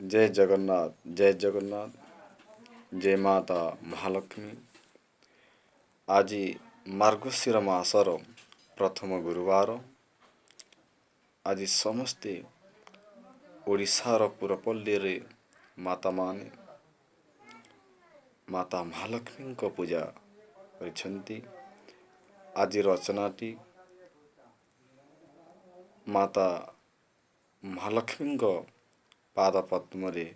ଜୟ ଜଗନ୍ନାଥ, ଜୟ ଜଗନ୍ନାଥ, ଜୟ ମାତା ମହାଲକ୍ଷ୍ମୀ। ଆଜି ମାର୍ଗଶିର ମାସର ପ୍ରଥମ ଗୁରୁବାର। ଆଜି ସମସ୍ତେ ଓଡ଼ିଶାର ପୁରପଲ୍ଲୀରେ ମାତାମାନେ ମାତା ମହାଲକ୍ଷ୍ମୀଙ୍କ ପୂଜା କରିଛନ୍ତି। ଆଜି ରଚନାଟି ମାତା ମହାଲକ୍ଷ୍ମୀଙ୍କ ପାଦ ପଦ୍ମରେ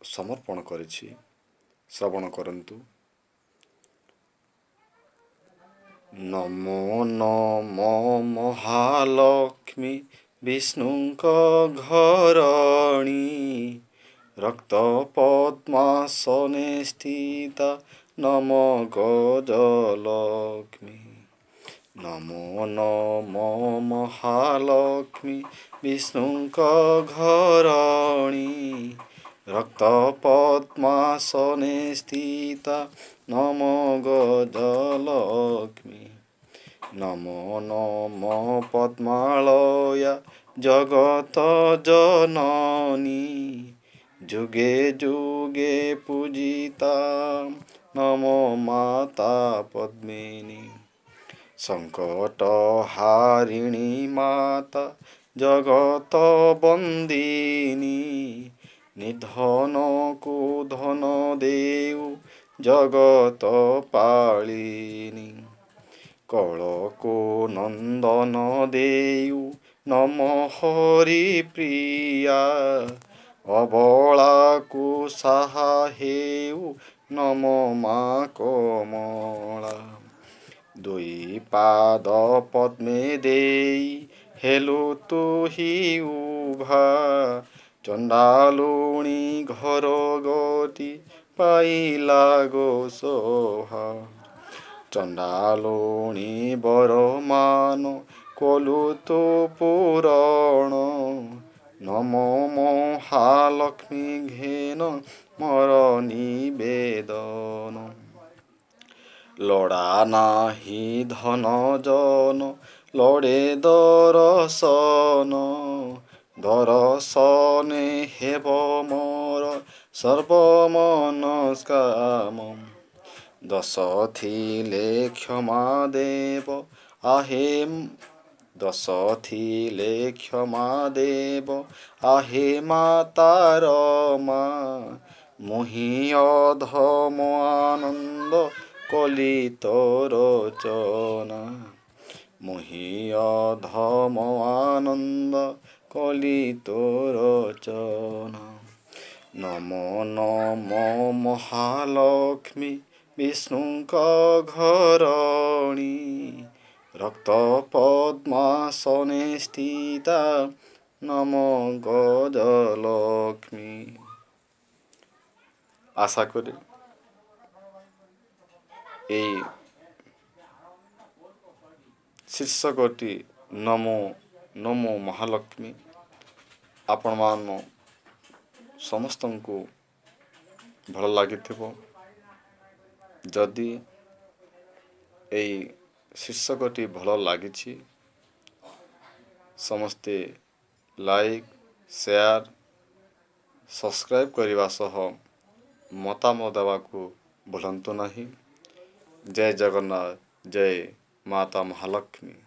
ସମର୍ପଣ କରିଛି, ଶ୍ରବଣ କରନ୍ତୁ। ନମୋ ନମୋ ମହାଲକ୍ଷ୍ମୀ ବିଷ୍ଣୁଙ୍କ ଘରଣୀ, ରକ୍ତ ପଦ୍ମାସନେ ସ୍ଥିତା ନମ ଗଜଲକ୍ଷ୍ମୀ। ନମୋ ନମୋ ମହାଲକ୍ଷ୍ମୀ ବିଷ୍ଣୁଙ୍କ ଘରଣୀ, ରକ୍ତ ପଦ୍ମାସନେ ସ୍ଥିତା ନମ ଗଜଲକ୍ଷ୍ମୀ। ନମୋ ନମୋ ପଦ୍ମାଳୟା ଜଗତ ଜନନୀ, ଯୁଗେ ଯୁଗେ ପୂଜିତା ନମୋ ମାତା ପଦ୍ମିନୀ। ସଙ୍କଟ ହାରିଣୀ ମାତା ଜଗତ ବନ୍ଦିନୀ, ନିଧନକୁ ଧନ ଦେଉ ଜଗତ ପାଳିନୀ। କଳକୁ ନନ୍ଦନ ଦେଉ ନମ ହରି ପ୍ରିୟା, ଅବଳାକୁ ସାହା ହେଉ ନମ ମା କମଳା। ଦୁଇ ପାଦ ପଦ୍ମେ ଦେଇ ହେଲୁ ତୁହି ଉଭା, ଚଣ୍ଡାଲୁଣି ଘର ଗତି ପାଇଲା ଗୋ ଶୋଭା। ଚଣ୍ଡାଲୁଣି ବରମାନ କଲୁ ତୁ ପୂରଣ, ନମୋ ମହାଲକ୍ଷ୍ମୀ ଘେନ ମୋର ନିବେଦନ। ଲୋଡ଼ା ନାହିଁ ଧନ ଜନ ଲୋଡ଼େ ଦରଶନ, ଦରଶନେ ହେବ ମୋର ସର୍ବ ମନସ୍କାମ। ଦୋଷ ଥିଲେ କ୍ଷମା ଦେବ ଆହେ, ଦୋଷ ଥିଲେ କ୍ଷମା ଦେବ ଆହେ ମାତାର ମା, ମୁହିଁ ଅଧମ ଆନନ୍ଦ କଲି ରଚନା। ମୁହିଁ ଅଧମ ଆନନ୍ଦ କଲି ରଚନା। ନମୋ ନମୋ ମହାଲକ୍ଷ୍ମୀ ବିଷ୍ଣୁଙ୍କ ଘରଣୀ, ରକ୍ତ ପଦ୍ମାସନେ ସ୍ଥିତା ନମ ଗଜଲକ୍ଷ୍ମୀ। ଆଶା କରେ ଏଇ ଶୀର୍ଷକଟି ନମୋ ନମୋ ମହାଲକ୍ଷ୍ମୀ ଆପଣମାନ ସମସ୍ତଙ୍କୁ ଭଲ ଲାଗିଥିବ। ଯଦି ଏଇ ଶୀର୍ଷକଟି ଭଲ ଲାଗିଛି, ସମସ୍ତେ ଲାଇକ୍, ସେୟାର, ସବସ୍କ୍ରାଇବ୍ କରିବା ସହ ମତାମତ ଦେବାକୁ ଭୁଲନ୍ତୁ ନାହିଁ। ଜୟ ଜଗନ୍ନାଥ, ଜୟ ମାତା ମହାଲକ୍ଷ୍ମୀ।